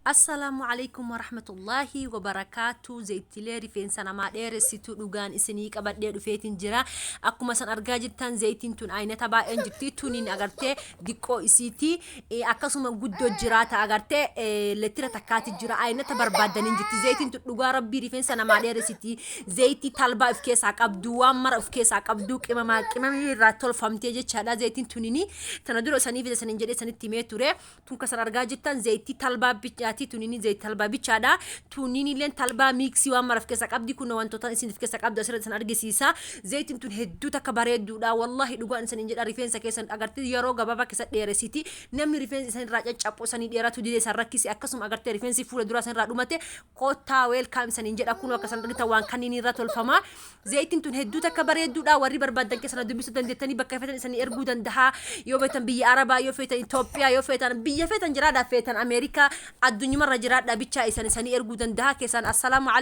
Assalaamu alaikum warahmatullaahi wabarakaatu. Zayitilee rifeensa namaa dheeressitu dhugaan isinii qabadhee dhufeetiin jira. Akkuma isan argaa jirtan zayitiin tun aynata baay'een jirti. Tuniin agartee diqqoo isiiti. Akkasuma guddoo jiraata agartee lettira takkaati jira. Aynata barbaaddaniin jirti. Zayitiin tun dhugaa rabbii rifeensa namaa dheeressiti. Zayitii talbaa of keessaa qabdu, waan mara of keessaa qabdu, qimamaa qimamii irraa tolfamtee jechaadha. Zayitiin tunini tana dura isanii fide saniin jedhee sanitti himee ture. Tun kasan argaa jirtan zayitii talbaa bichaati. Tunini zayitii talbaa bichaadha. Tuniniilleen talbaa miiksii waan mara of keessaa qabdi. Kun wantoota isin of keessaa qabdu asirratti isin argisiisa. Zayitiin tun hedduu takka bareedduudha. Wallaahi dhugaan isiniin jedha, rifeensa keessan agartee yeroo gabaabaa keessa dheeressiti. Namni rifeensi isin irraa caccaphu sanii dheeratu didee isan rakkise, akkasuma agartee rifeensi fuula duraa isin irraa dhumate, koottaa welcome isiniin jedha. Kun akka isin argitan waan kanniin irra tolfama. Zayitiin tun hedduu takka bareedduudha. Warri barbaadan keessa na dubbisuu dandeettanii, bakka feetan isanii erguu danda'a. Yoo feetan biyya Arabaa, yoo feetan Itoophiyaa, yoo feetan biyya feetan jiraadha, feetan Ameerikaa, addunyamarra jiraadha bichaa isan isanii erguu danda'a keessaan. Assalaamu.